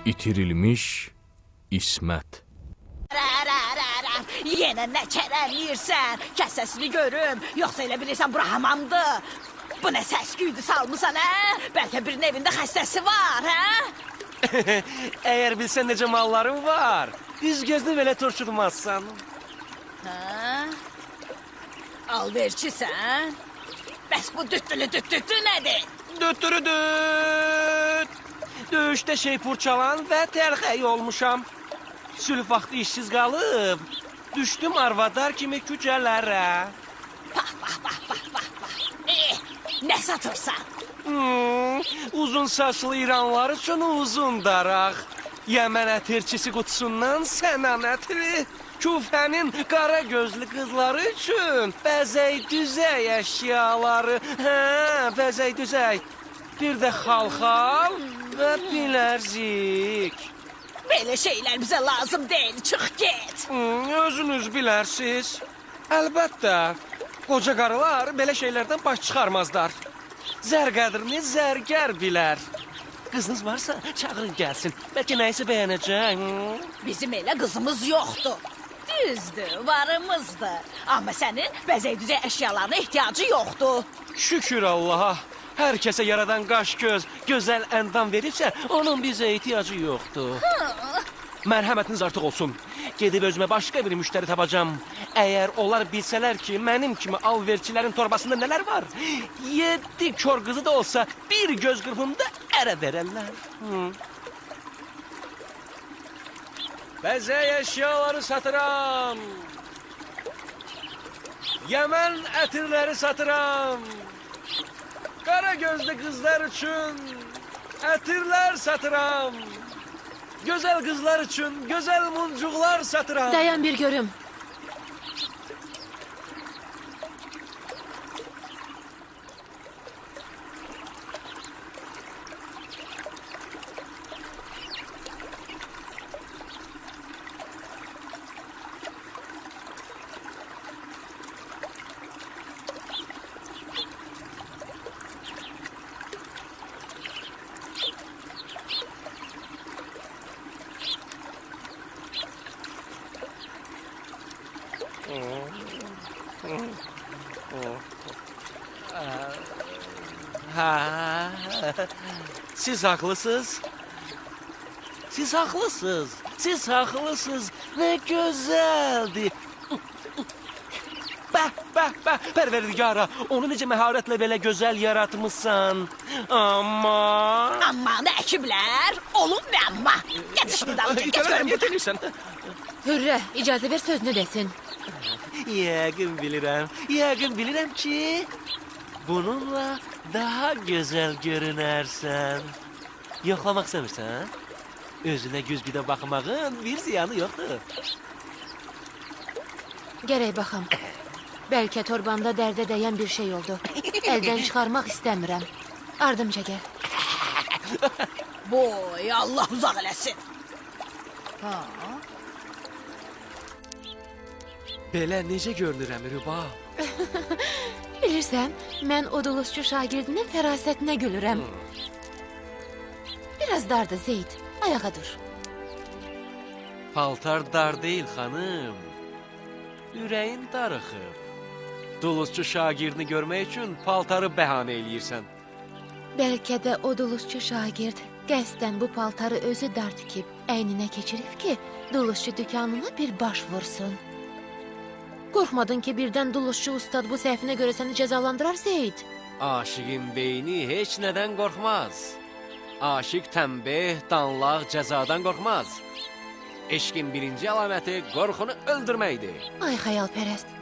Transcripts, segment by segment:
İtirilmiş İsmət. Yenə nə kərəmləyirsən? Kəs səsini görüm. Yoxsa elə bilirsən bura hamamdır. Bu nə səs-küydü salmısan, hə? Bəlkə birinin evində xəstəsi var, hə? Əgər bilsən necə mallarım var, üz gözünü belə turşutmazsan. Hə? Alverçisən? Bəs bu düttülü düt-düttü nədir? Düttürü düt! Döyüşdə şeypur çalan və təlxəy olmuşam. Sülh vaxtı işsiz qalıb, düşdüm arvadar kimi küçələrə. Bax, bax, bax, bax, bax, bax. Nə satırsan? Uzun saçlı İranlar üçün uzun daraq. Yəmən ətirçisi qutusundan sənan ətri. Küfənin qara gözlü qızları üçün bəzək-düzək əşyaları. Hə, bəzək-düzək. Bir də xalxal və bilərzik. Belə şeylər bizə lazım deyil. Çıx get. Özünüz bilərsiz. Əlbəttə, qoca qarılar belə şeylərdən baş çıxarmazlar. Zər qədrini zərgər bilər. Qızınız varsa çağırın gəlsin. Bəlkə nəyisə bəyənəcək. Bizim elə qızımız yoxdur. Düzdür, varımızdır. Amma sənin bəzək-düzək əşyalarına ehtiyacı yoxdur. Şükür Allaha. Hər kəsə yaradan qaş-göz, gözəl əndam veribsə, onun bizə ehtiyacı yoxdur. Mərhəmətiniz artıq olsun. Gedib özümə başqa bir müştəri tapacam. Əgər onlar bilsələr ki, mənim kimi alverçilərin torbasında nələr var, 7 kör qızı da olsa bir göz qırpımda ərə verərlər. Bəzək əşyaları satıram. Yəmən ətirləri satıram. Qara gözlü qızlar üçün ətirlər satıram. Gözəl qızlar üçün gözəl muncuqlar satıram. Dayan bir görüm. Ha, siz haqlısınız. Siz haqlısınız. Siz haqlısınız. Nə gözəldir. Bəh, bəh, bəh. Pərverdigara, onu necə məharətlə belə gözəl yaratmısan. Amma... Amma nə əkiblər? Olun nə amma? Gətir şunu dalınca, geç görüm buradan. Gətirirsən. Hürrə, icazə ver sözünü desin. Yəqin bilirəm. Yəqin bilirəm ki, bununla daha gözəl görünərsən. Yoxlamaq istəmirsən? Özünə güzgüdə baxmağın bir ziyanı yoxdur. Gərək baxam. Bəlkə torbamda dərdə dəyən bir şey oldu. Əldən çıxarmaq istəmirəm. Ardımca gəl. Boy, Allah uzaq eləsin. Ha? Belə necə görünürəm, Rübab? Bilirsən, mən o dulusçu şagirdinin fərasətinə gülürəm. Biraz dardır, Zeyd. Ayağa dur. Paltar dar deyil, xanım. Ürəyin darıxıb. Dulusçu şagirdini görmək üçün paltarı bəhanə eləyirsən. Bəlkə də o dulusçu şagird qəsdən bu paltarı özü dar tikib, əyninə keçirib ki, dulusçu dükanına bir baş vursun. Qorxmadın ki, birdən dulusçu ustad bu səhvinə görə səni cəzalandırar, Zeyd? Aşiqin beyni heç nədən qorxmaz. Aşiq tənbeh, danlaq, cəzadan qorxmaz. Eşqin birinci əlaməti qorxunu öldürməkdir. Ay xəyalpərəst.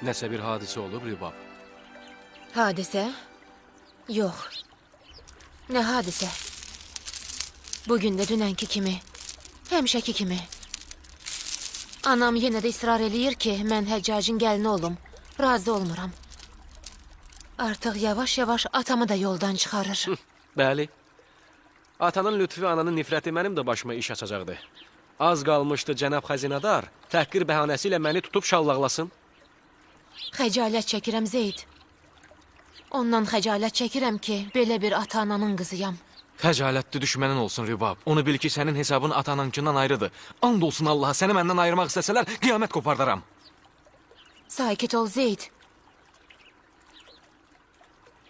Nəsə bir hadisə olub, Rübab? Hadisə? Yox. Nə hadisə? Bugün də dünənki kimi, həmişəki kimi. Anam yenə də israr eləyir ki, mən Həccacın gəlini olum. Razı olmuram. Artıq yavaş-yavaş atamı da yoldan çıxarır. Bəli. Atanın lütfü, ananın nifrəti mənim də başıma iş açacaqdı. Az qalmışdı cənab xəzinədar təhqir bəhanəsi ilə məni tutub şallaqlasın. Xəcalət çəkirəm, Zeyd. Ondan xəcalət çəkirəm ki, belə bir ata-ananın qızıyam. Xəcalətli düşmənin olsun Rübab. Onu bil ki, sənin hesabın ata-anankindən ayrıdır. And olsun Allaha, səni məndən ayırmaq istəsələr, qiyamət qopardaram. Sakit ol Zeyd.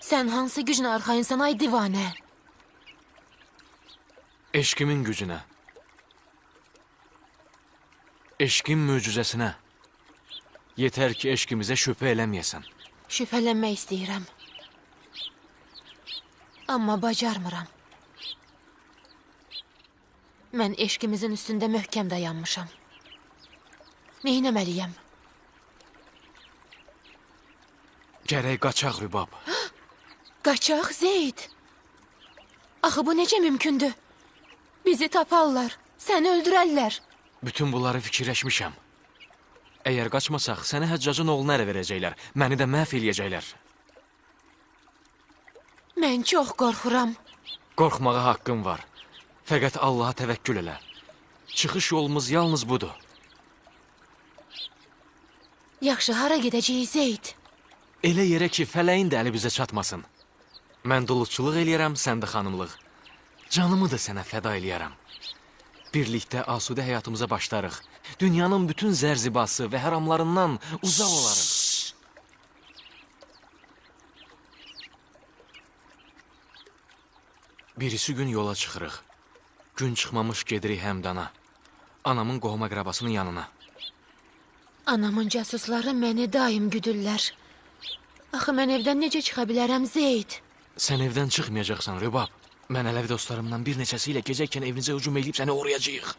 Sən hansı gücünə arxayınsan ay divanə? Eşqimin gücünə. Eşqin möcüzəsinə. Yetər ki, eşqimizə şübhə eləməyəsən. Şübhələnmək istəyirəm. Amma bacarmıram. Mən eşqimizin üstündə möhkəm dayanmışam. Neynəməliyəm? Gərək qaçaq Rübab. Qaçaq Zeyd. Axı bu necə mümkündür? Bizi taparlar, səni öldürərlər. Bütün bunları fikirləşmişəm. Əgər qaçmasaq, səni Həccacın oğluna ərə verəcəklər. Məni də məhv eləyəcəklər. Mən çox qorxuram. Qorxmağa haqqım var. Fəqət Allaha təvəkkül elə. Çıxış yolumuz yalnız budur. Yaxşı, hara gedəcəyik Zeyd? Elə yerə ki, fələyin də əli bizə çatmasın. Mən duluzçuluq eləyərəm, sən də xanımlıq. Canımı da sənə fəda eləyərəm. Birlikdə asudə həyatımıza başlarıq. Dünyanın bütün zərzibası və həramlarından uzaq olarıq. Birisi gün yola çıxırıq. Gün çıxmamış gedirik Həmdana. Anamın qohum-əqrabasının yanına. Anamın casusları məni daim güdürlər. Axı mən evdən necə çıxa bilərəm Zeyd? Sən evdən çıxmayacaqsan Rübab. Mən ələvi dostlarımdan bir neçəsi ilə gecəykən evinizə hücum eləyib səni orayacağıq.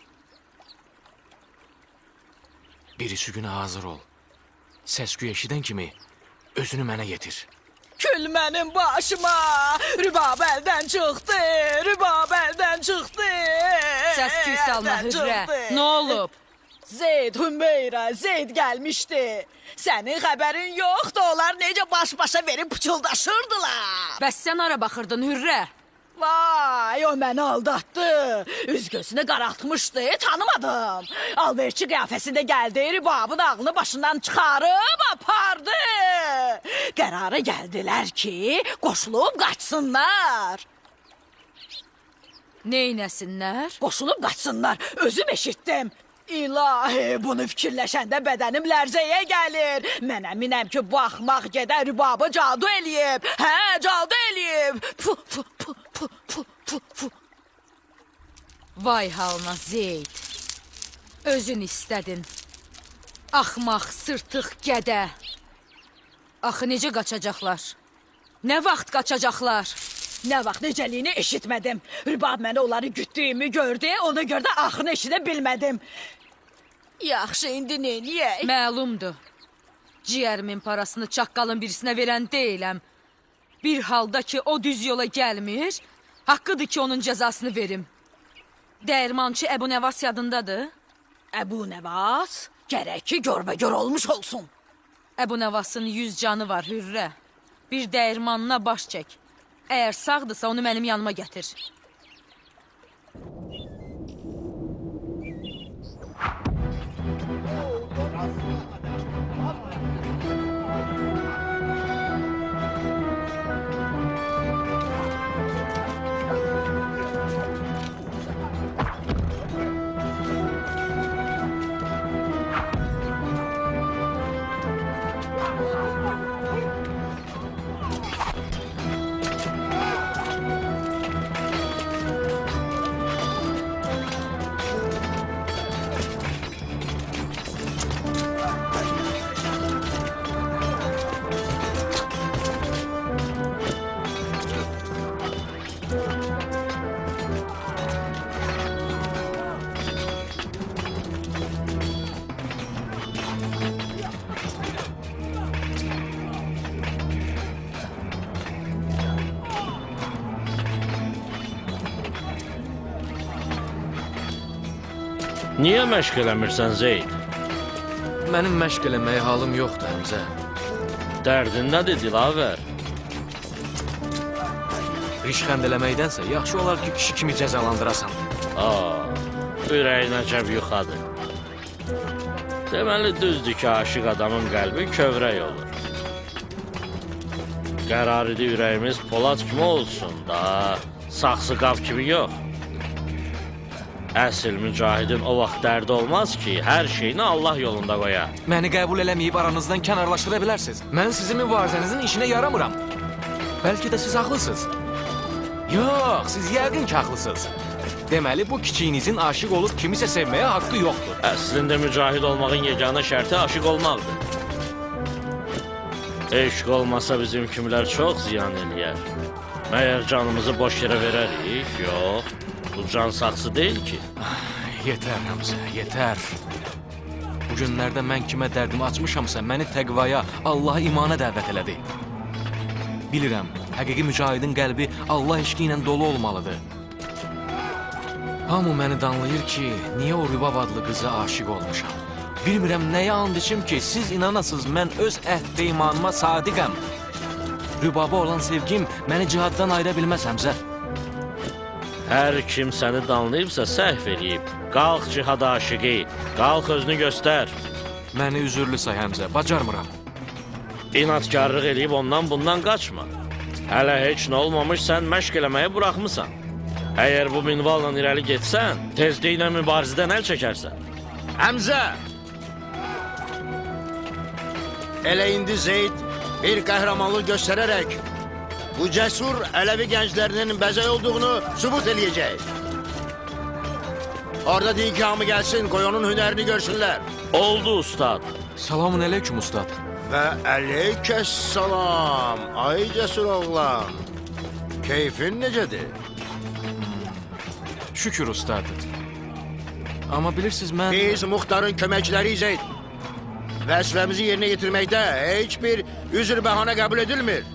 Birisi günə hazır ol. Səs-küy eşidən kimi özünü mənə yetir. Kül mənim başıma! Rübab əldən çıxdı! Rübab əldən çıxdı! Səs-küy salma Hürrə! Nə olub? Zeyd, Hümeyrə, Zeyd gəlmişdi. Sənin xəbərin yoxdur, onlar necə baş-başa verib pıçıldaşırdılar. Bəs sən hara baxırdın Hürrə? Vay, o məni aldatdı. Üz gözünü qaraltmışdı, tanımadım. Alverçi qiyafəsində gəldi, Rübabın ağlını başından çıxarıb apardı. Qərara gəldilər ki, qoşulub qaçsınlar. Neynəsinlər? Qoşulub qaçsınlar, özüm eşitdim. İlahi, bunu fikirləşəndə bədənim lərzəyə gəlir. Mən əminəm ki, bu axmaq gedə Rübabı cadu eləyib. Hə, cadu eləyib. Fu, fu, fu, fu, fu, fu, fu. Vay halına Zeyd. Özün istədin. Axmaq, sırtıq gədə. Axı necə qaçacaqlar? Nə vaxt qaçacaqlar? Nə vaxt necəliyini eşitmədim. Rübab mənə onları gütdüyümü gördü, ona görə də axırını eşidə bilmədim. Yaxşı, indi neyniyək? Məlumdur. Ciyərimin parasını çaqqalın birisinə verən deyiləm. Bir halda ki, o düz yola gəlmir, haqqıdır ki, onun cəzasını verim. Dəyirmançı Əbu Nəvas yadındadır? Əbu Nəvas? Gərək ki, görbəgör olmuş olsun. Əbu Nəvasın 100 canı var, Hürrə. Bir dəyirmanına baş çək. Əgər sağdırsa, onu mənim yanıma gətir. Niyə məşq eləmirsən Zeyd? Mənim məşq eləməyə halım yoxdur Həmzə. Dərdin nədir Dilavər? Rişxənd eləməkdənsə yaxşı olar ki, kişi kimi cəzalandırasan. Aa, ürəyin əcəb yuxadır. Deməli düzdür ki, aşiq adamın qəlbi kövrək olur. Qərar idi ürəyimiz polad kimi olsun da, saxsı qab kimi yox. Əsl mücahidin o vaxt dərdi olmaz ki, hər şeyini Allah yolunda qoya. Məni qəbul eləməyib aranızdan kənarlaşdıra bilərsiniz. Mən sizin mübarizənizin işinə yaramıram. Bəlkə də siz haqlısınız. Yox, siz yəqin ki haqlısınız. Deməli, bu kiçiyinizin aşiq olub kimisə sevməyə haqqı yoxdur. Əslində mücahid olmağın yeganə şərti aşiq olmaqdır. Eşq olmasa bizim kimlər çox ziyan eləyər. Məyər canımızı boş yerə verərik? Yox. Bu can saxsı deyil ki. Yetər Həmzə, yetər. Bu günlərdə mən kimə dərdimi açmışamsa, məni təqvaya, Allaha imana dəvət elədi. Bilirəm, həqiqi mücahidin qəlbi Allah eşqi ilə dolu olmalıdır. Hamı məni danlayır ki, niyə o Rübab adlı qıza aşiq olmuşam. Bilmirəm nəyə and içim ki, siz inanasınız, mən öz əhd peymanıma sadiqəm. Rübaba olan sevgim məni cihaddan ayıra bilməz Həmzə. Hər kim səni danlayıbsa səhv eləyib. Qalx cihad aşiqi, qalx özünü göstər. Məni üzürlü say Həmzə, bacarmıram. İnadkarlıq eləyib ondan bundan qaçma. Hələ heç nə olmamış sən məşq eləməyi buraxmısan. Əgər bu minvalla irəli getsən, tezliklə mübarizədən əl çəkərsən. Həmzə! Elə indi Zeyd bir qəhrəmanlıq göstərərək bu cəsur Ələvi gənclərinin bəzək olduğunu sübut eləyəcək. Orada deyin ki, hamı gəlsin, qoy onun hünərini görsünlər. Oldu ustad. Salamun aleyküm ustad. Və aleykəssalam, ay cəsur oğlan. Keyfin necədir? Şükür ustad. Amma bilirsiniz mən... Biz muxtarın köməkçiləriyik Zeyd. Vəzifəmizi yerinə yetirməkdə heç bir üzr bəhanə qəbul edilmir.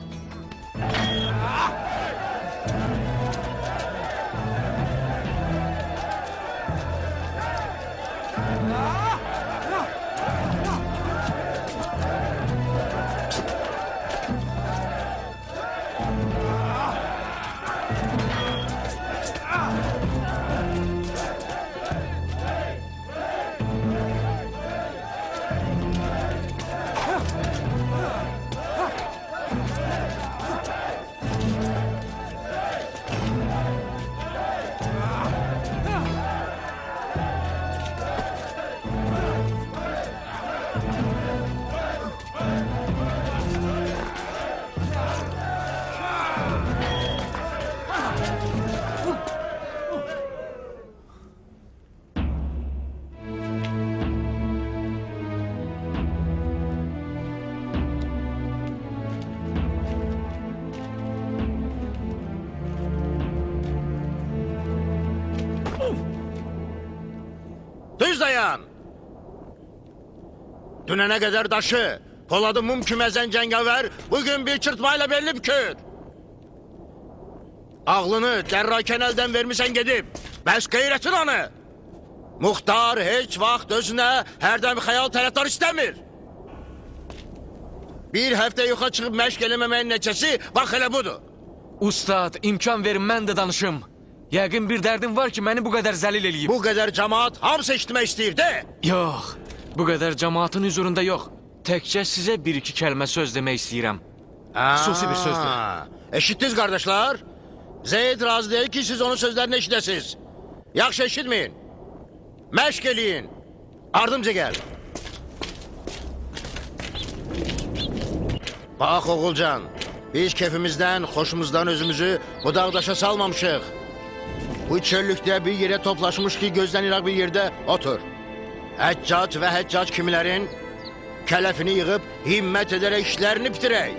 Düz dayan! Dünənə qədər daşı, poladı mum kimi əzən cəngavər bugün bir çırtmayla belini bükür. Ağlını dərrakən əldən vermisən gedib, bəs qeyrətin anı? Muxtar heç vaxt özünə hərdəm xəyal tərəfdar istəmir. Bir həftə yoxa çıxıb məşq eləməməyin nəticəsi bax elə budur. Ustad, imkan verin mən də danışım. Yəqin bir dərdim var ki, məni bu qədər zəlil eləyib. Bu qədər cəmaat hamısı eşitmək istəyir, de! Yox, bu qədər cəmaatın hüzurunda yox. Təkcə sizə bir-iki kəlmə söz demək istəyirəm. Xüsusi bir sözdür. Eşitdiniz qardaşlar? Zeyd razı deyil ki, siz onun sözlərini eşidəsiniz. Yaxşı eşitməyin. Məşq eləyin. Ardımca gəl. Bax oğulcan, biz kefimizdən, xoşumuzdan özümüzü bu dağdaşa salmamışıq. Bu çöllükdə bir yerə toplaşmış ki, gözdən iraq bir yerdə otur. Həccac və həccac kimilərin kələfini yığıb himmət edərək işlərini bitirək.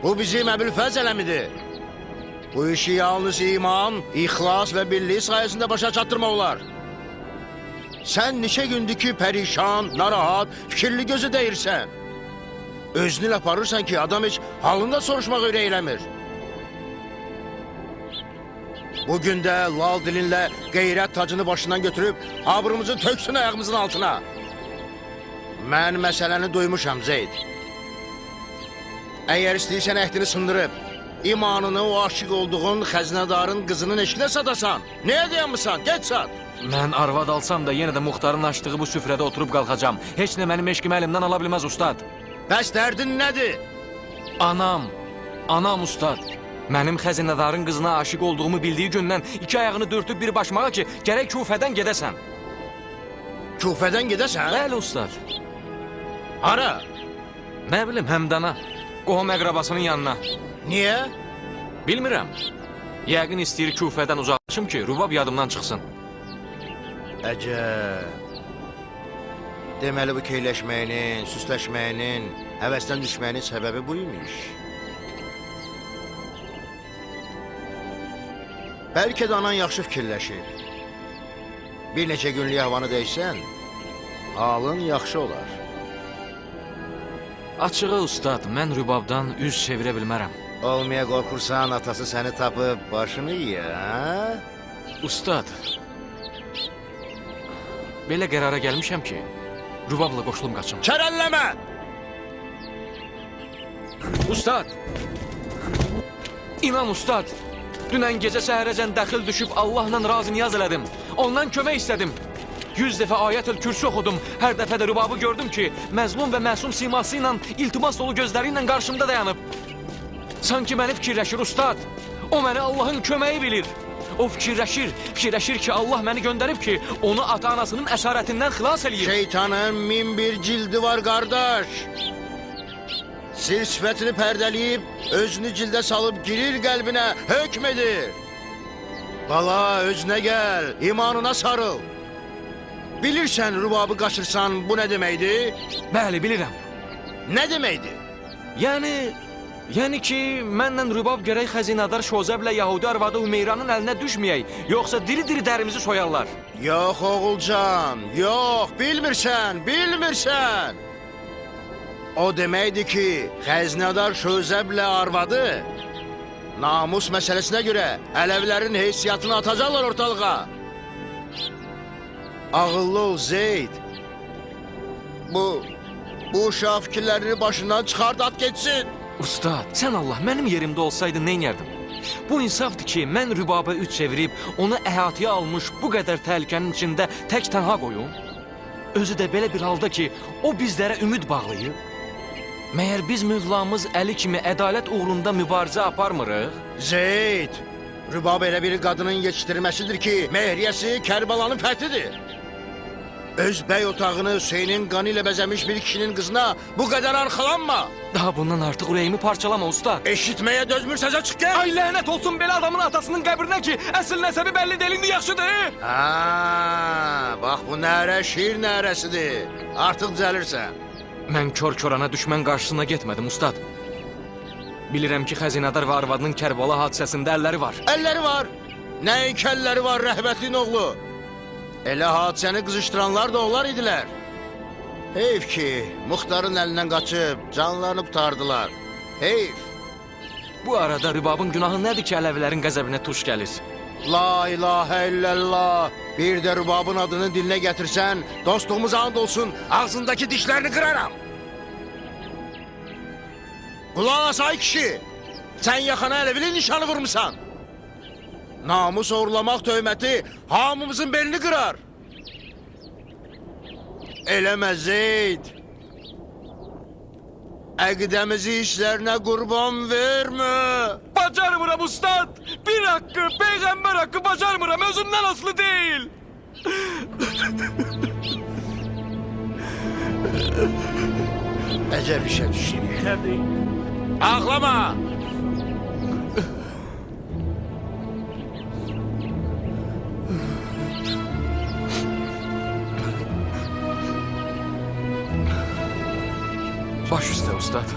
Bu bizim Əbülfəz ələmidir. Bu işi yalnız iman, ixlas və birliyi sayəsində başa çatdırmaq olar. Sən neçə gündür ki, pərişan, narahat, fikirli gözü deyirsən. Özünü elə aparırsan ki, adam heç halında soruşmaq öyrə eləmir. Bugün də lal dilinlə qeyrət tacını başından götürüb abrımızı töksün ayağımızın altına. Mən məsələni duymuşam Zeyd. Əgər istəyirsən əhdini sındırıb, imanını o aşiq olduğun xəzinədarın qızının eşqinə satasan, nəyə dayanmısan? Get sat! Mən arvad alsam da yenə də muxtarın açdığı bu süfrədə oturub qalxacam. Heç nə mənim eşqimi əlimdən ala bilməz ustad. Bəs dərdin nədir? Anam. Anam ustad, mənim xəzinədarın qızına aşiq olduğumu bildiyi gündən iki ayağını dürtüb bir başmağa ki, gərək Kufədən gedəsən. Kufədən gedəsən? Bəli, ustad. Hara? Nə bilim, Həmdana. Qohum əqrabasının yanına. Niyə? Bilmirəm. Yəqin istəyir Kufədən uzaqlaşım ki, Rubab yadımdan çıxsın. Əcəb. Deməli, bu keyləşməyinin, süsləşməyinin, həvəsdən düşməyinin səbəbi buymuş. Bəlkə də anan yaxşı fikirləşir. Bir neçə günlük havanı dəysən, halın yaxşı olar. Açığı ustad, mən Rubabdan üz çevirə bilmərəm. Olmaya qorxursan, atası səni tapıb başını yiyə, hə? Ustad, belə qərara gəlmişəm ki, Rubabla qoşulum qaçım. Kərəlləmə! Ustad! İnan ustad, dünən gecə səhərəcən dəxil düşüb Allahla razı niyaz elədim. Ondan kömək istədim. 100 dəfə Ayətül Kürsü oxudum. Hər dəfə də Rubabı gördüm ki, məzlum və məsum siması ilə, iltimas dolu gözləri ilə qarşımda dayanıb. Sanki məni fikirləşir ustad. O məni Allahın köməyi bilir. O fikirləşir, fikirləşir ki, Allah məni göndərib ki, onu ata-anasının əsarətindən xilas eləyir. Şeytanın 1001 cildi var qardaş. Sir sifətini pərdələyib, özünü cildə salıb girir qəlbinə, hökm edir. Bala, özünə gəl, imanına sarıl. Bilirsən, Rubabı qaçırsan, bu nə deməkdir? Bəli, bilirəm. Nə deməkdir? Yəni ki, mənlə Rubab gərək xəzinədar Şozəblə Yahudi arvadı Hümeyranın əlinə düşməyək, yoxsa diri-diri dərimizi soyarlar. Yox, oğulcan, yox, bilmirsən, bilmirsən. O deməkdir ki, xəzinədar Şozəblə arvadı namus məsələsinə görə ələvlərin heysiyyatını atacaqlar ortalığa. Ağıllı ol, Zeyd. Bu uşaq fikirlərini başından çıxart, at getsin. Ustad, sən Allah, mənim yerimdə olsaydın, nə edərdim? Bu insafdır ki, mən Rubabə üç çevirib, onu əhatəyə almış bu qədər təhlükənin içində tək tənha qoyum. Özü də belə bir halda ki, o bizlərə ümid bağlayıb. Məyər biz Mövlamız Əli kimi ədalət uğrunda mübarizə aparmırıq? Zeyd, Rubab elə bir qadının yetişdirməsidir ki, mehriyəsi Kərbəlanın fəthidir. Öz bəy otağını Hüseynin qanı ilə bəzəmiş bir kişinin qızına bu qədər arxalanma. Daha bundan artıq ürəyimi parçalama ustad. Eşitməyə dözmürsəsə çıx gəl. Ay lənət olsun belə adamın atasının qəbrinə ki, əsl nəsəbi bəlli deyil, indi yaxşıdır. Ha, bax bu nərə şir nərəsidir. Artıq düzəlirsən. Mən kör-körana düşmən qarşısına getmədim ustad. Bilirəm ki, xəzinədar və arvadının Kərbəla hadisəsində əlləri var. Əlləri var. Nəinki əlləri var, rəhmətliyin oğlu. Elə hadisəni qızışdıranlar da onlar idilər. Heyf ki, muxtarın əlindən qaçıb, canlarını qurtardılar. Heyf. Bu arada Rubabın günahı nədir ki, ələvilərin qəzəbinə tuş gəlir? La ilahə illallah. Bir də Rubabın adını dilinə gətirsən, dostluğumuz and olsun, ağzındakı dişlərini qıraram. Qulaq as ay kişi, sən yaxana ələvinin nişanı vurmusan. Namus oğurlamaq töhməti hamımızın belini qırar. Eləmə Zeyd. Əqidəmizi işlərinə qurban vermə. Bacarmıram ustad. Bir haqqı, peyğəmbər haqqı bacarmıram. Özümdən asılı deyil. Əcəb işə düşdüm. Ağlama! Baş üstə ustad.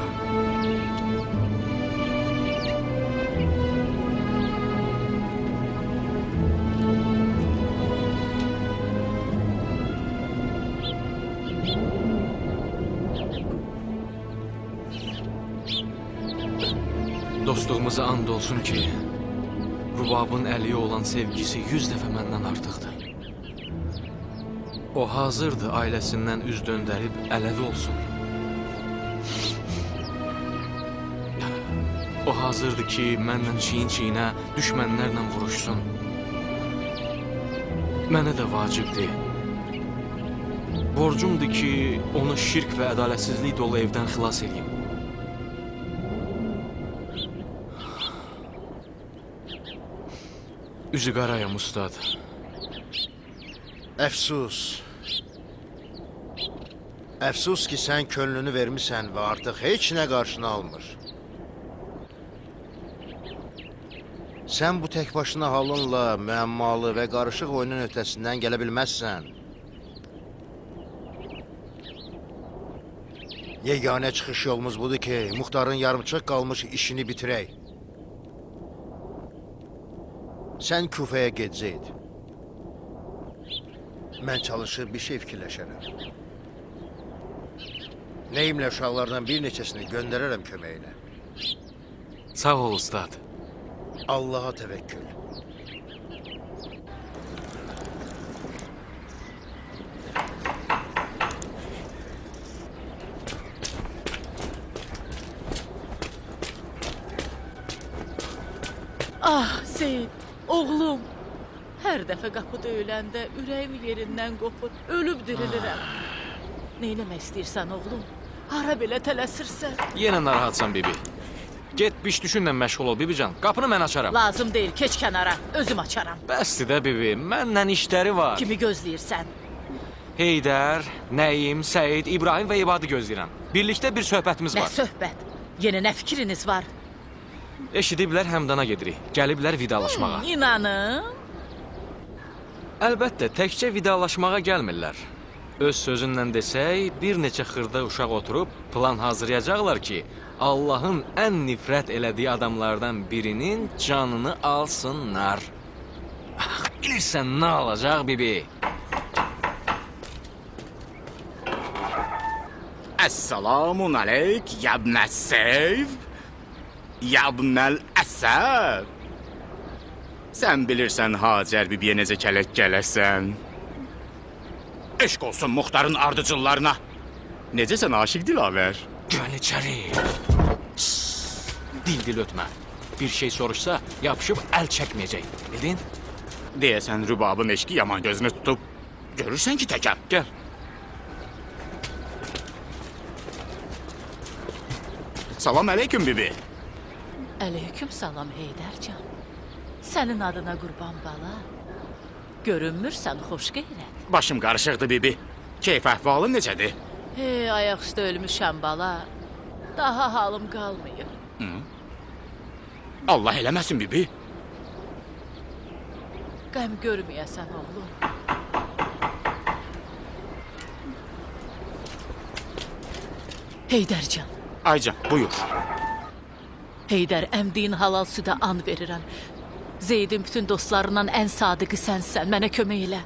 Dostluğumuza and olsun ki, Rubabın Əliyə olan sevgisi 100 dəfə məndən artıqdır. O hazırdır ailəsindən üz döndərib ələvi olsun. O hazırdır ki, mənlə çiyin-çiyinə düşmənlərlə vuruşsun. Mənə də vacibdir. Borcumdur ki, onu şirk və ədalətsizlik dolu evdən xilas edeyim. Üzü qarayam ustad. Əfsus. Əfsus ki, sən könlünü vermisən və artıq heç nə qarşını almır. Sən bu tək başına halınla müəmmalı və qarışıq oyunun öhtəsindən gələ bilməzsən. Yeganə çıxış yolumuz budur ki, Muxtarın yarımçıq qalmış işini bitirək. Sən Kufəyə get, Zeyd. Mən çalışıb bir şey fikirləşərəm. Neyimlə uşaqlardan bir neçəsini göndərərəm köməyinə. Sağ ol, ustad. Allaha təvəkkül. Ah, Zeyd, oğlum. Hər dəfə qapı döyüləndə ürəyim yerindən qopur, ölüb dirilirəm. Neyləmək istəyirsən, oğlum? Hara belə tələsirsən? Yenə narahatsan, bibi. Get, biş düşünlə məşğul ol, bibican. Qapını mən açaram. Lazım deyil, keç kənara. Özüm açaram. Bəsdir də, bibi. Mənlə işləri var. Kimi gözləyirsən? Heydər, Nəyim, Səid, İbrahim və İbadı gözləyirəm. Birlikdə bir söhbətimiz var. Nə söhbət? Yenə nə fikriniz var? Eşidiblər, Həmdana gedirik. Gəliblər vidalaşmağa. İnanın. Əlbəttə, təkcə vidalaşmağa gəlmirlər. Öz sözünlə desək, bir neçə xırda uşaq oturub plan hazırlayacaqlar ki, Allahın ən nifrət elədiyi adamlardan birinin canını alsınlar. Ah, bilirsən nə alacaq, bibi? Əssalamun aleyk, yabnə seyf, yabnəl əsəb. Sən bilirsən Hacər bibiyə necə kələk gələsən. Eşq olsun Muxtarın ardıcıllarına. Necəsən aşiq Dilavər? Gəl içəri. Dil-dil ötmə. Bir şey soruşsa, yapışıb əl çəkməyəcək. Bildin? Deyəsən, Rübabın eşqi yaman gözünü tutub. Görürsən ki, təkəm. Gəl. Salam əleyküm, bibi. Əleyküm salam, Heydərcan. Sənin adına qurban bala. Görünmürsən, xoş qeyrət. Başım qarışıqdı, bibi. Keyf əhvalın necədir? Hey, ayaq üstə ölmüşəm bala. Daha halım qalmayıb. Hı? Allah eləməsin, bibi. Qəm görməyəsən, oğlum. Heydərcan. Aycan, buyur. Heydər, əmdiyin halal südə an verirəm. Zeydin bütün dostlarından ən sadiqi sənsən. Mənə kömək elə.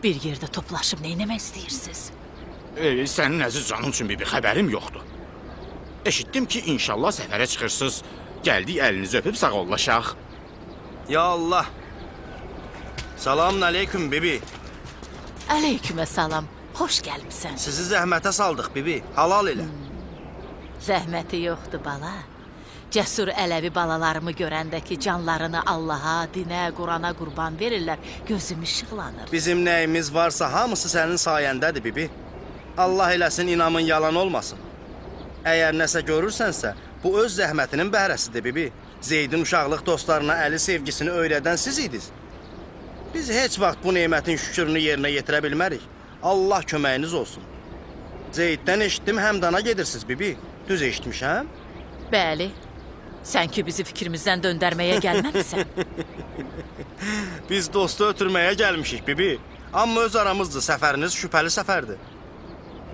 Bir yerdə toplaşıb nə eləmək istəyirsiniz? Sənin əziz canın üçün bibi, xəbərim yoxdur. Eşitdim ki, inşallah səfərə çıxırsınız. Gəldik, əlinizi öpüb sağollaşaq. Ya Allah! Salamın aleyküm, bibi. Aleykümə salam. Xoş gəlmisən. Sizi zəhmətə saldıq, bibi. Halal elə. Zəhməti yoxdur, bala. Cəsur ələvi balalarımı görəndə ki, canlarını Allaha, dinə, Qurana qurban verirlər, gözüm işıqlanır. Bizim nəyimiz varsa hamısı sənin sayəndədir, bibi. Allah eləsin, inamın yalan olmasın. Əgər nəsə görürsənsə, bu öz zəhmətinin bəhrəsidir, bibi. Zeydin uşaqlıq dostlarına əli sevgisini öyrədən siz idiniz. Biz heç vaxt bu nemətin şükrünü yerinə yetirə bilmərik. Allah köməyiniz olsun. Zeyddən eşitdim, Həmdana gedirsiniz, bibi. Düz eşitmişəm? Bəli. Sən ki bizi fikrimizdən döndərməyə gəlməmisən. Biz dostu ötürməyə gəlmişik, bibi. Amma öz aramızdır, səfəriniz şübhəli səfərdir.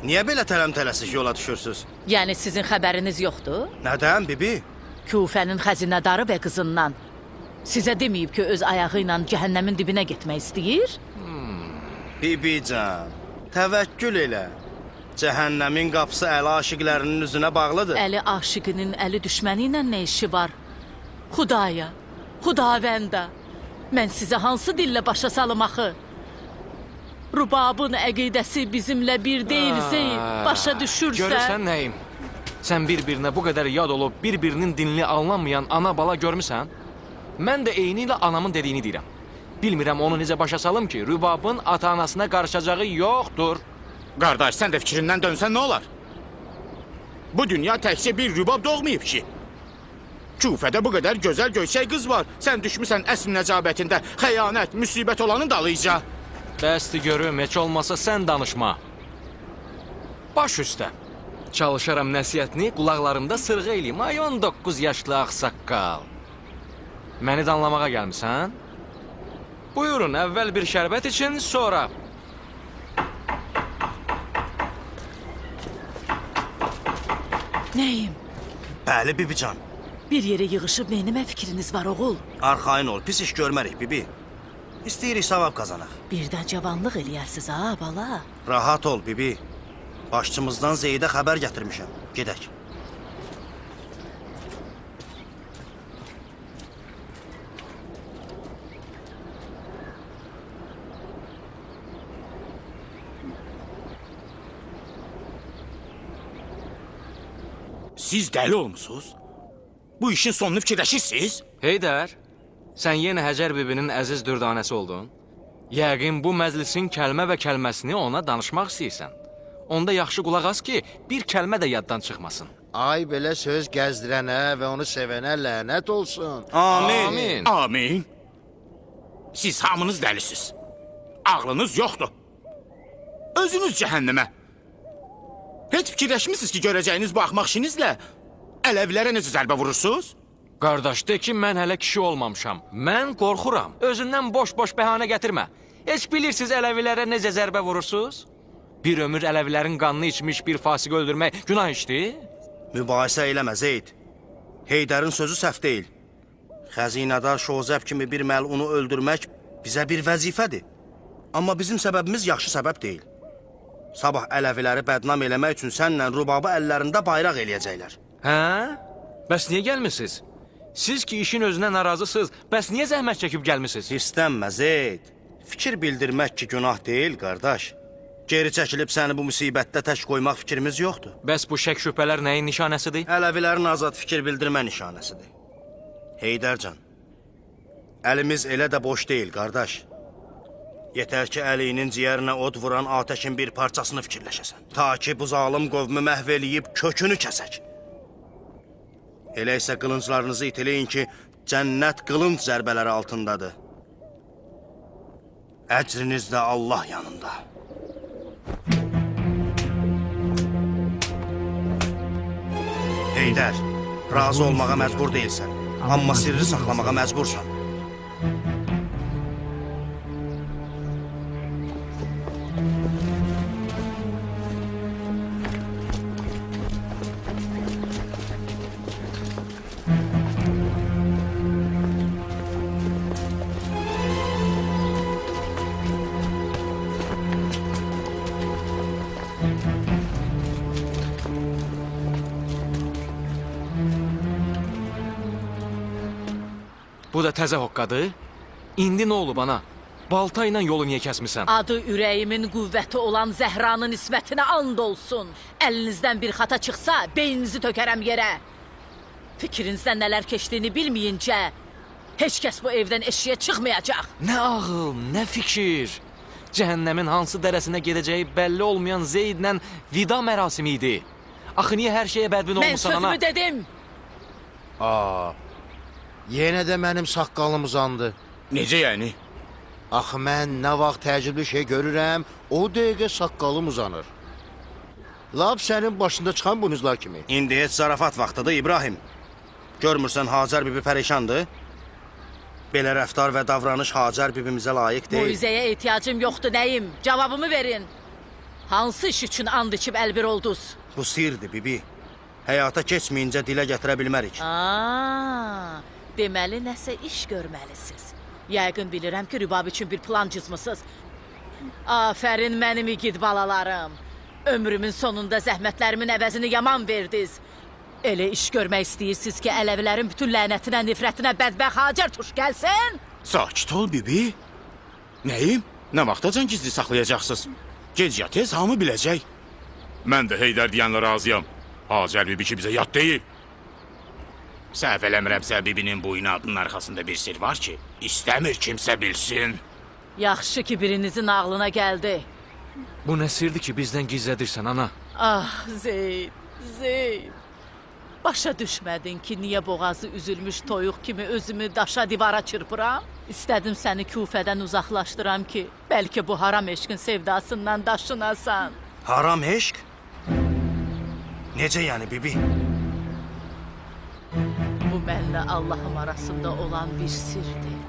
Niyə belə tələm-tələsik yola düşürsünüz? Yəni sizin xəbəriniz yoxdur? Nədən, bibi? Kufənin xəzinədarı və qızından. Sizə deməyib ki, öz ayağı ilə cəhənnəmin dibinə getmək istəyir? Bibican, təvəkkül elə. Cəhənnəmin qapısı əli aşiqlərinin üzünə bağlıdır. Əli aşiqinin əli düşməni ilə nə işi var? Xudaya, Xudavənda, mən sizə hansı dillə başa salım axı? Rubabın əqidəsi bizimlə bir deyil, Zeyd, başa düşürsən. Görürsən nəyim? Sən bir-birinə bu qədər yad olub, bir-birinin dinini anlamayan ana-bala görmüsən? Mən də eyni ilə anamın dediyini deyirəm. Bilmirəm onu necə başa salım ki, Rübabın ata-anasına qarışacağı yoxdur. Qardaş, sən də fikrindən dönsən nə olar? Bu dünya təkcə bir Rübab doğmayıb ki. Küfədə bu qədər gözəl göyçək qız var. Sən düşmüsən əsl nəcabətində xəyanət, müsibət olanın dalıyca. Bəsdir görüm, heç olmasa sən danışma. Baş üstə. Çalışaram nəsihətini qulaqlarımda sırğa eləyim. Ay 19 yaşlı ağsaqqal. Məni danlamağa gəlmisən? Buyurun, əvvəl bir şərbət için, sonra. Nəyim? Bəli, bibican. Bir yerə yığışıb neynəmə fikriniz var, oğul? Arxayın ol, pis iş görmərik, bibi. İstəyirik savab qazanaq. Bir də cavanlıq eləyərsiz, ha, bala. Rahat ol, bibi. Başçımızdan Zeydə xəbər gətirmişəm. Gedək. Siz dəli olmusunuz? Bu işin sonunu fikirləşirsiniz? Heydər, sən yenə Həcər bibinin əziz dürdanəsi oldun. Yəqin bu məclisin kəlmə və kəlməsini ona danışmaq istəyirsən. Onda yaxşı qulaq as ki, bir kəlmə də yaddan çıxmasın. Ay belə söz gəzdirənə və onu sevənə lənət olsun. Amin. Amin. Amin. Siz hamınız dəlisiniz. Ağlınız yoxdur. Özünüz cəhənnəmə. Heç fikirləşmisiniz ki, görəcəyiniz bu axmaq işinizlə ələvlərə necə zərbə vurursunuz? Qardaş, de ki, mən hələ kişi olmamışam. Mən qorxuram. Özündən boş-boş bəhanə gətirmə. Heç bilirsiniz ələvilərə necə zərbə vurursunuz? Bir ömür ələvilərin qanını içmiş bir fasiqi öldürmək günah işdir? Mübahisə eləmə, Zeyd. Heydərin sözü səhv deyil. Xəzinədar Şozəb kimi bir məlunu öldürmək bizə bir vəzifədir. Amma bizim səbəbimiz yaxşı səbəb deyil. Sabah ələviləri bədnam eləmək üçün sənlə Rubabı əllərində bayraq eləyəcəklər. Hə? Bəs niyə gəlmisiniz? Siz ki işin özünə narazısınız, bəs niyə zəhmət çəkib gəlmisiniz? Hirslənmə, Zeyd. Fikir bildirmək ki günah deyil, qardaş. Geri çəkilib səni bu müsibətdə tək qoymaq fikrimiz yoxdur. Bəs bu şək şübhələr nəyin nişanəsidir? Ələvilərin azad fikir bildirmə nişanəsidir. Heydərcan, əlimiz elə də boş deyil, qardaş. Yetər ki, əlinin ciyərinə od vuran atəşin bir parçasını fikirləşəsən. Ta ki, bu zalım qovmu məhv eləyib kökünü kəsək. Elə isə qılınclarınızı itiləyin ki, cənnət qılınc zərbələri altındadır. Əcriniz də Allah yanında. Heydər, razı olmağa məcbur deyilsən, amma sirri saxlamağa məcbursan. Bu da təzə hoqqadır. İndi nə olub ana? Balta ilə yolu niyə kəsmisən? Adı ürəyimin qüvvəti olan Zəhranın ismətinə and olsun. Əlinizdən bir xata çıxsa, beyninizi tökərəm yerə. Fikrinizdən nələr keçdiyini bilməyincə, heç kəs bu evdən eşiyə çıxmayacaq. Nə ağıl, nə fikir. Cəhənnəmin hansı dərəsinə gedəcəyi bəlli olmayan Zeydlə vida mərasimi idi. Axı niyə hər şeyə bədbin olmusan ana? Mən sözümü dedim. Aa, yenə də mənim saqqalım uzandı. Necə yəni? Axı mən nə vaxt təəccüblü şey görürəm, o dəqiqə saqqalım uzanır. Lap sənin başında çıxan bunuzlar kimi. İndi heç zarafat vaxtıdır, İbrahim. Görmürsən Hacər bibi pərişandır? Belə rəftar və davranış Hacər bibimizə layiq deyil. Moizəyə ehtiyacım yoxdur, nəyim? Cavabımı verin. Hansı iş üçün and içib əlbir oldunuz? Bu sirdir, bibi. Həyata keçməyincə dilə gətirə bilmərik. Aa, deməli nəsə iş görməlisiniz. Yəqin bilirəm ki, Rübab üçün bir plan cızmısınız. Afərin mənim igid balalarım. Ömrümün sonunda zəhmətlərimin əvəzini yaman verdiniz. Elə iş görmək istəyirsiniz ki, ələvilərin bütün lənətinə, nifrətinə bədbəxt Hacər tuş gəlsin? Sakit ol, bibi. Nəyim? Nə vaxtacan gizli saxlayacaqsınız? Gec ya tez hamı biləcək. Mən də Heydər deyənlə razıyam. Hacər bibi ki bizə yad deyil. Səhv eləmirəmsə, bibinin bu inadının arxasında bir sir var ki, istəmir kimsə bilsin. Yaxşı ki, birinizin ağlına gəldi. Bu nə sirdir ki, bizdən gizlədirsən, ana? Ah, Zeyd, Zeyd. Başa düşmədin ki, niyə boğazı üzülmüş toyuq kimi özümü daşa divara çırpıram? İstədim səni Kufədən uzaqlaşdıram ki, bəlkə bu haram eşqin sevdasından daşınasan. Haram eşq? Necə yəni, bibi? Bu mənlə Allahım arasında olan bir sirdir.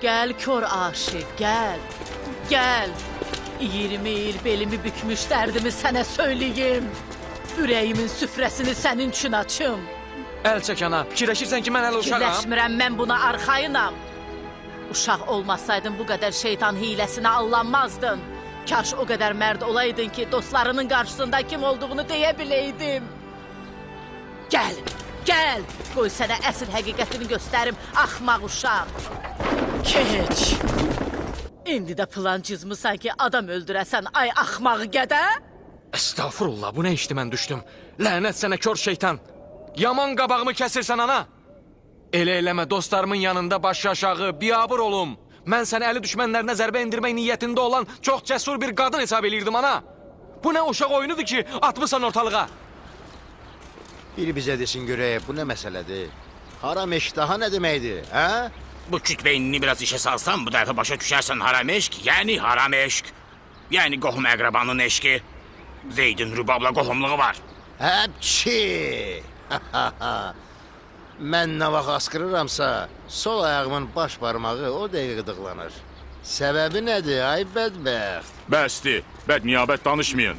Gəl kör aşiq, gəl, gəl. 20 il belimi bükmüş dərdimi sənə söyləyim. Ürəyimin süfrəsini sənin üçün açım. Əl çək ana, fikirləşirsən ki, mən hələ uşağam? Fikirləşmirəm, mən buna arxayınam. Uşaq olmasaydım bu qədər şeytan hiləsinə allanmazdın. Kaş o qədər mərd olaydın ki, dostlarının qarşısında kim olduğunu deyə biləydim. Gəl, gəl, qoy sənə əsl həqiqətini göstərim, axmaq uşaq. Keç. İndi də plan cızmısan ki, adam öldürəsən, ay axmaq gədə. Əstağfurullah, bu nə işdi mən düşdüm? Lənət sənə kör şeytan. Yaman qabağımı kəsirsən ana. Elə eləmə, dostlarımın yanında başı aşağı, biabır olum. Mən səni əli düşmənlərinə zərbə endirmək niyyətində olan çox cəsur bir qadın hesab eləyirdim ana. Bu nə uşaq oyunudur ki, atmısan ortalığa? Biri bizə desin görək, bu nə məsələdir? Haram eşq daha nə deməkdir, hə? Bu küt beynini biraz işə salsan, bu dəfə başa düşərsən haram eşq, yəni haram eşq. Yəni qohum əqrabanın eşqi. Zeydin Rübabla qohumluğu var. Həpçi! Mən nə vaxt asqırıramsa, sol ayağımın baş barmağı o dəqiqə qıdıqlanır. Səbəbi nədir, ay bədbəxt? Bəsdir, bədniyabət danışmayın.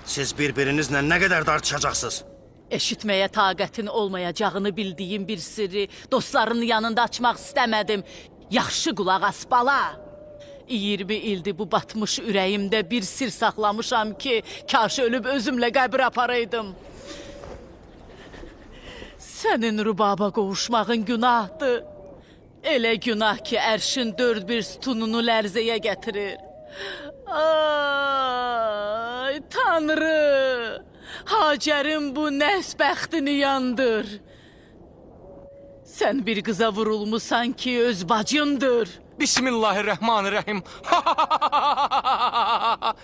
Siz bir-birinizlə nə qədər dartışacaqsınız? Eşitməyə taqətin olmayacağını bildiyim bir sirri dostlarının yanında açmaq istəmədim. Yaxşı qulaq as bala. 20 ildir bu batmış ürəyimdə bir sir saxlamışam ki, kaş ölüb özümlə qəbir aparaydım. Sənin Rübaba qovuşmağın günahdır. Elə günah ki, ərşin dörd bir sütununu lərzəyə gətirir. Ay, Tanrı! Hacərin bu nəhs bəxtini yandır. Sən bir qıza vurulmusan ki, öz bacındır. Bismillahirrahmanirrahim.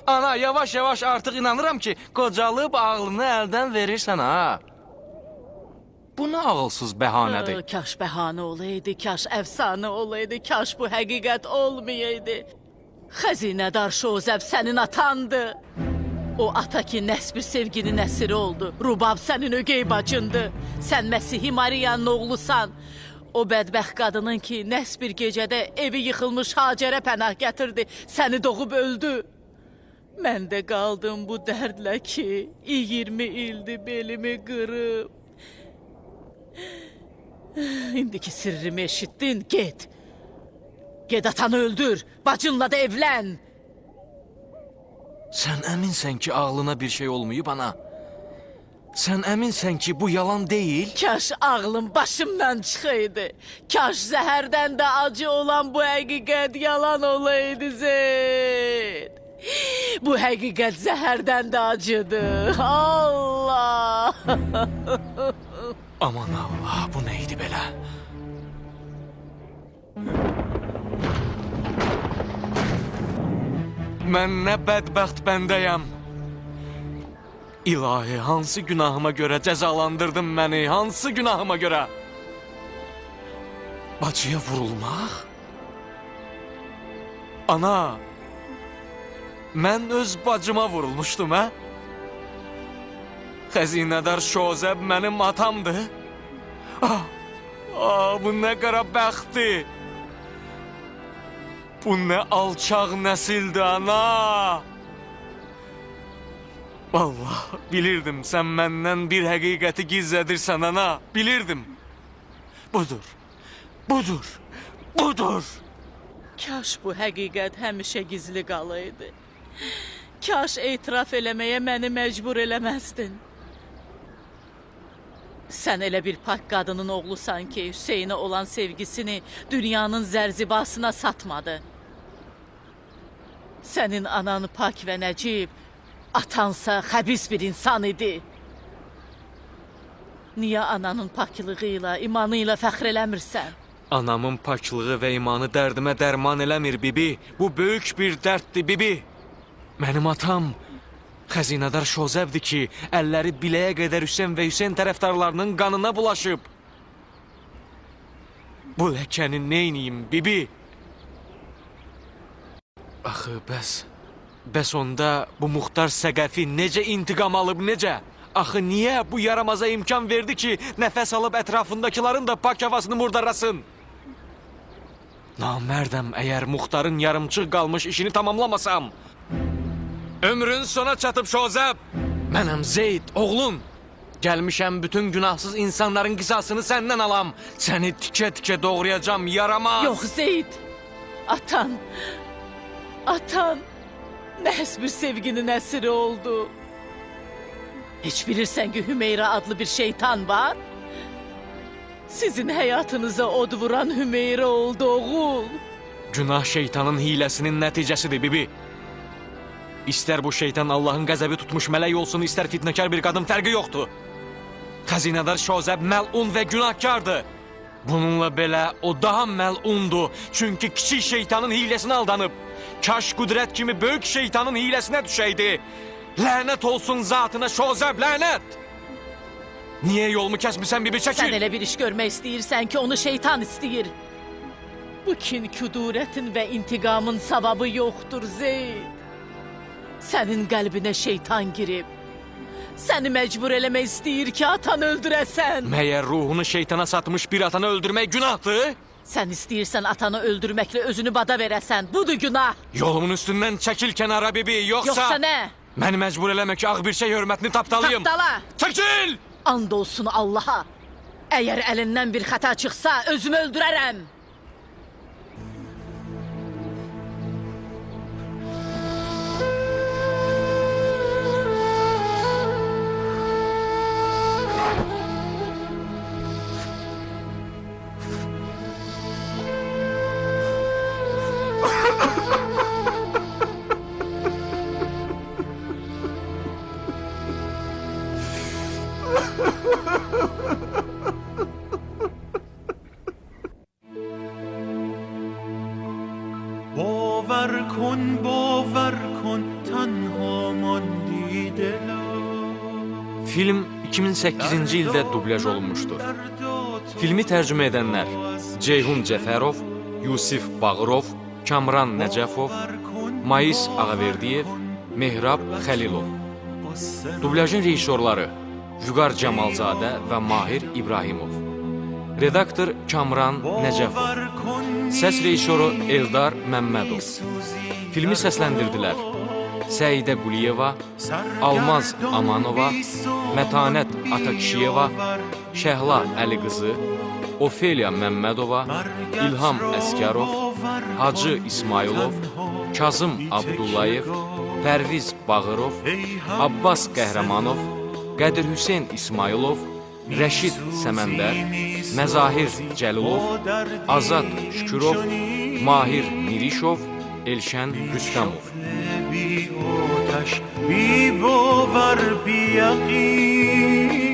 Ana, yavaş yavaş artıq inanıram ki, qocalıb ağlını əldən verirsən ha. Bu nə ağılsız bəhanədir? Kaş bəhanə olaydı, kaş əfsanə olaydı, kaş bu həqiqət olmayaydı. Xəzinədar Şozəb sənin atandı. O ata ki, nəhs bir sevginin əsiri oldu. Rubab sənin ögey bacındı. Sən Məsihi Mariyanın oğlusan. O bədbəxt qadının ki, nəhs bir gecədə evi yıxılmış Hacərə pənah gətirdi. Səni doğub öldü. Mən də qaldım bu dərdlə ki, 20 ildir belimi qırıb. İndiki sirrimi eşitdin, get. Get atanı öldür, bacınla da evlən. Sən əminsən ki, ağlına bir şey olmayıb ana? Sən əminsən ki, bu yalan deyil? Kaş ağlım başımdan çıxaydı. Kaş zəhərdən də acı olan bu həqiqət yalan olaydı Zeyd. Bu həqiqət zəhərdən də acıdır. Allah! Aman Allah, bu nə idi belə? Mən nə bədbəxt bəndəyəm. İlahi, hansı günahıma görə cəzalandırdın məni? Hansı günahıma görə? Bacıya vurulmaq? Ana, mən öz bacıma vurulmuşdum, hə? Xəzinədar Şozəb mənim atamdır. Ah, ah, bu nə qara bəxtdir. Bu nə alçaq nəsildir, ana! Vallahi bilirdim, sən məndən bir həqiqəti gizlədirsən, ana. Bilirdim. Budur, budur, budur. Kaş bu həqiqət həmişə gizli qalaydı. Kaş etiraf eləməyə məni məcbur eləməzdin. Sən elə bir pak qadının oğlusan ki, Hüseynə olan sevgisini dünyanın zərzibasına satmadı. Sənin anan pak və nəcib, atansa xəbis bir insan idi. Niyə ananın paklığı ilə, imanı ilə fəxr eləmirsən? Anamın paklığı və imanı dərdimə dərman eləmir, bibi. Bu böyük bir dərddir, bibi. Mənim atam Xəzinədar Şozəbdir ki, əlləri biləyə qədər Hüseyn və Hüseyn tərəfdarlarının qanına bulaşıb. Bu ləkəni neyniyim, bibi? Axı, bəs onda bu Muxtar Səqəfi necə intiqam alıb, necə? Axı, niyə bu yaramaza imkan verdi ki, nəfəs alıb ətrafındakıların da pak havasını murdarlasın? Namərdəm əgər Muxtarın yarımçıq qalmış işini tamamlamasam. Ömrün sona çatıb Şozəb. Mənəm Zeyd, oğlun. Gəlmişəm bütün günahsız insanların qisasını səndən alam. Səni tikə-tikə doğrayacam, yaramaz. Yox Zeyd, atan, məhz bir sevginin əsiri oldu. Heç bilirsən ki, Hümeyra adlı bir şeytan var? Sizin həyatınıza od vuran Hümeyra oldu, oğul. Günah şeytanın hiləsinin nəticəsidir, bibi. İstər bu şeytan Allahın qəzəbi tutmuş mələk olsun, istər fitnəkar bir qadın, fərqi yoxdur. Xəzinədar Şozəb məlun və günahkardır. Bununla belə o daha məlundur. Çünki kiçik şeytanın hiləsinə aldanıb. Kaş qüdrət kimi böyük şeytanın hiləsinə düşəydi. Lənət olsun zatına Şozəb, lənət! Niyə yolumu kəsmisən, bibi, çəkil? Sən elə bir iş görmək istəyirsən ki, onu şeytan istəyir. Bu kin, küdurətin və intiqamın savabı yoxdur, Zeyd. Sənin qəlbinə şeytan girib. Səni məcbur eləmək istəyir ki, atanı öldürəsən. Məyər ruhunu şeytana satmış bir atanı öldürmək günahdır? Sən istəyirsən atanı öldürməklə özünü bada verəsən. Budur günah. Yolumun üstündən çəkil kənara, bibi, yoxsa... Yoxsa nə? Məni məcbur eləmə ki, ağ bir şey hörmətini tapdalayım. Tapdala! Çəkil! And olsun Allaha. Əgər əlindən bir xəta çıxsa, özümü öldürərəm. باور کن تنها ماندی دلا. Film 2008-ci ildə dublyaj olunmuşdur. Filmi tərcümə edənlər Ceyhun Cəfərov, Yusif Bağırov, Kamran Nəcəfov, Mais Ağaverdiyev, Mehrab Xəlilov. Dublyajın rejissorları Vüqar Cəmalzadə və Mahir İbrahimov. Redaktor Kamran Nəcəfov. Səs rejissoru Eldar Məmmədov. Filmi səsləndirdilər Səidə Quliyeva, Almaz Amanova, Mətanət Atakişiyeva, Şəhla Əliqızı, Ofeliya Məmmədova, İlham Əskərov, Hacı İsmayılov, Kazım Abdullayev, Pərviz Bağırov, Abbas Qəhrəmanov, Qədir Hüseyn İsmayılov, Rəşid Səməndər, Məzahir Cəlilov, Azad Şükürov, Mahir Mirişov, Elşən Rüstəmov. Bi ateş, bi bovar, bi yaqin.